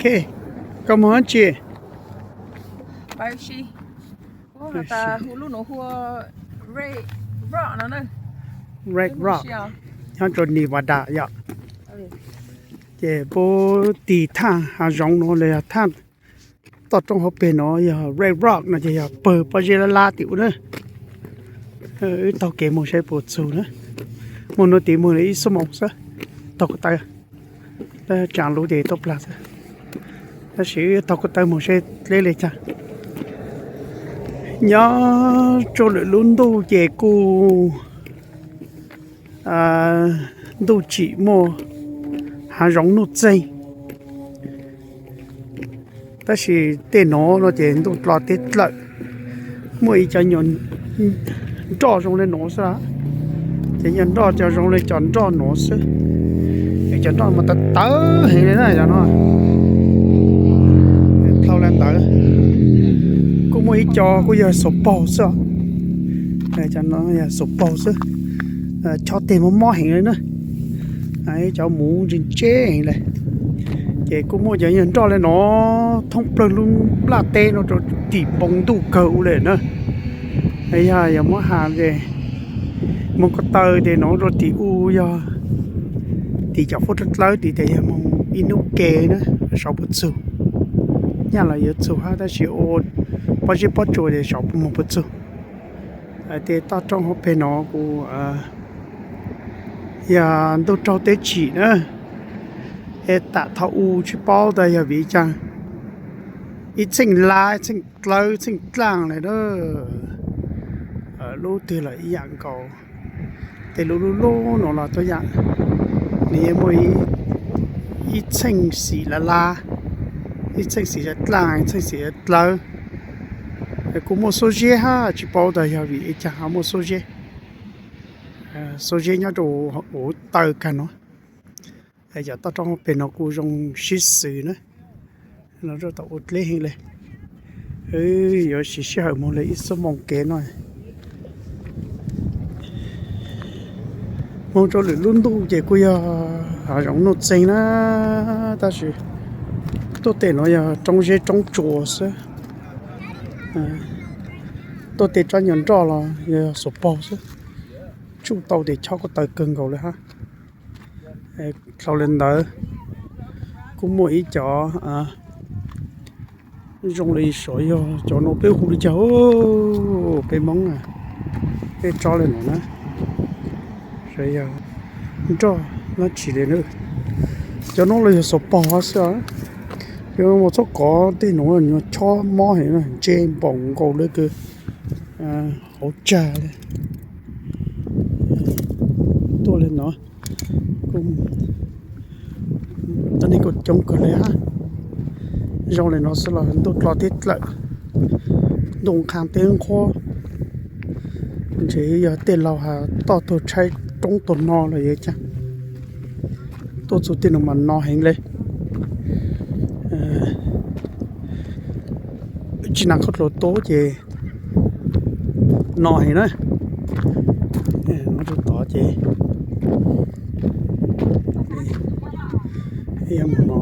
Ok, koj mus dab tsi? Red Rock, nyob rau Nevada yom. Ces puab tig thaj hav zoov no los yog thaj toj roob hauv pes no yog Red Rock no ces yog pawg pob zeb lab lab tim ub na. Wb taug kev mus saib puas txug na. Mus no tiv mus li ib xuab moos xwb, taug ko taw, tsav lub ces tau plag xwb. Tab sis wb taug ko taw mus saib dleb li cas. Nyob rau lwm lub ntuj ces kuj ntuj tsim muaj hav zoov nuj txeeg, tab sis tej nuav no ces ntuj dlo teb dlawm, muaj ib cov nyuag nroj zoo li nuav xwb, ces nyuag nroj cov zoo li cov nroj nuav xwb. Es cov nroj mas tawv tawv heev li na cov no. Dhau li ntawd kuj muaj ib co kuj yog xuas paug xwb, cov no yog xuas paug xwb, chob teg mob mob heev li na. Cov muv ntse ntse heev li. Ces kuj muaj cov nyuag nroj li no thoob plawg lub nplaj teb no rau tim npoo ntuj kawg ua li na. Yog yog muab has ces moog ko taw ces no rau tim u yog tim cov fuab dlawb dlawb tim tes yog moog ib nub ke na, saum puas txug. Nyaj los yuav txug hab tab sis ua pob zeb pob tsua ces saum moog puas txug. Tej toj roob hauv peg no kuj yog ntuj raug teb tsim na, es tam thaum u tsis paub tas yog vim caag, ib txheej lab, ib txheej dlawb, ib txheej dlaaj li na. Lub twg los ib yam nkaus, tej lub lub lub no los tuab yaam, nws yeej muaj ib txheej xim lab lab, ib txheej xim dlaaj, ib txheej xim dlawb. Kuj muaj xuab zeb hab tsis paub tas yog vim li caag ho muaj xuab zeb. Xuab zeb nyob rau huv taw kag no. Cov toj roob peg no kuj zoo sib xws na, no rau tom ua dleb heev le. Yuav siv sij hawm moog le ib xuab moos kev no. Moog rau lwm lub ntuj ces kuj yog hav zoov nuj txeeg na, tab sis tuaj tej no yog roob zeb roob tsua xwb. Tuaj tej tsob nyuag nroj los yog xuas paug xwb, tsuj tau tes chob ko taw kawg nkaus li hab. Dhau li ntawd kuj muaj ib cov zoo li sav yog cov no peb hu li cas, peb Moob tej tsob li no na, sav yog nroj dlaab tsi li na. Cov no los yog xuas paug xwb, yog mus txhob kov tej no nyuag chob mob heev, ntse npaum nkaus li kws hauv tsag li. Tuaj li no, tau neeg kuj coob kawg li hab. Zoo li no xwb los ntuj dlo teb dlawm, ntuj qhab teb nqhuab, ntshe yog tej laug has toj tuag tshaib roob tuag no los yuav caag. Tuaj txug tej no mas no heev li. Tsi nag qhov dlua tuab ces no heev na. Tod ces no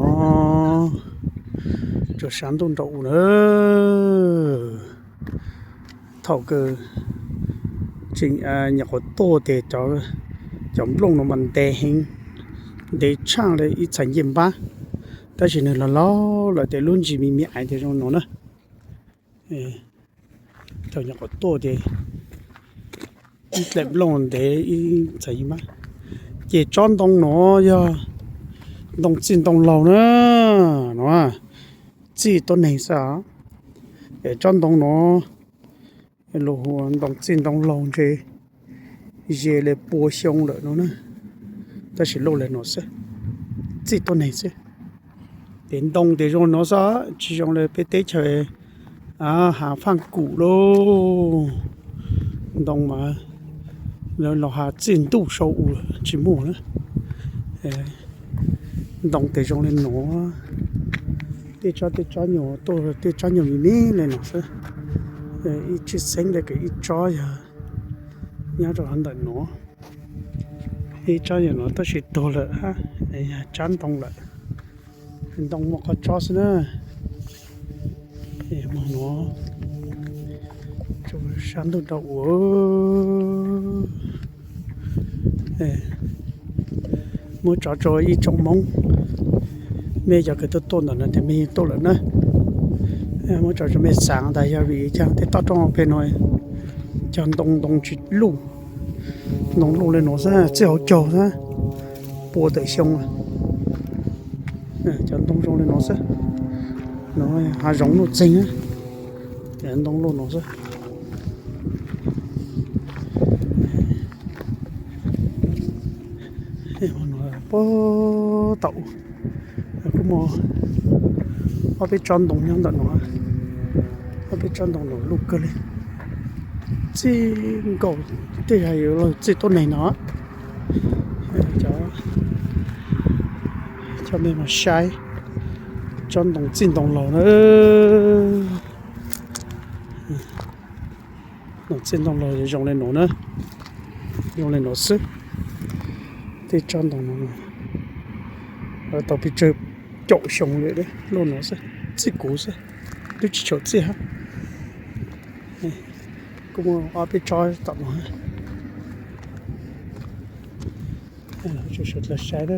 tsuas sab ntuj nrau u na. Thaum kawg tseem nyuam qhuav tuaj tes cov nplooj no mas ntev heev, ntev tshaaj li ib txhais ncej npab, tab sis nwg los laug lawm tes lub ntsis me me aiv tes zoo no na. Thaum nyuam qhuav tuaj ces ib dlaim nplooj ntev ib txhais ncej npab. Ces tsob ntoo no yog ntoo txij ntoo laug na, no txij tuab neeg xwb. Es tsob ntoo no luag hu ua ntoo txij ntoo laug ntshe ze li pua xyoo lawm no na, tab sis luaj li no xwb, txij tuab neeg xwb. Tes ntoo tes zoo no xwb, tsi zoo li peb teb chaws has faaj kum lauj. Ntoo mas lawv los has txij ntuj sau u tsi muaj na. Ntoo tes zoo li no, tej tsob tej tsob nyuag tuaj tej tsob nyuag me me li no xwb. Ib tshwj xeeb li kws ib tsob yog nyob rau ntawm no, ib tsob yog no tab sis tuag lawm hab, yog tsab ntoo lawm. Ntoo muaj qhov tsob xwb na. Mus no, sab ntuj rau ua. Muab tso rau ib tsoom Hmoob, mej cov kws tuaj tuaj ntawm no ces mej yeej tuaj lawm na. Muab tso rau mej xaav tas yog vim li cas tej toj roob pem no cov ntoo ntoo tsis luj, ntoo luj li no xwb, txij hauv caug xwb, pua tawm xyoo. Cov ntoo zoo li no xwb, no hav zoov nuj txeeg, ntoo luj no xwb. Puag tom kuj muaj ob peb tsob ntoo nyob ntawm no, ob peb tsob ntoo no luj kawg li, txij nkaus tej yam yuav luag txij tuab neeg no. Cov mej mus saib tsob ntoo txij ntoo laug na. Txij ntoo laug zoo li no na, zoo li no xwb. Tej tsob ntoo no tau pes tsawg caum xyoo li, luj no xwb, txij kuv xwb, twb tsis tshua txij hab. Kuj muaj ob peb tsob tom no, sawv dlawg saib na.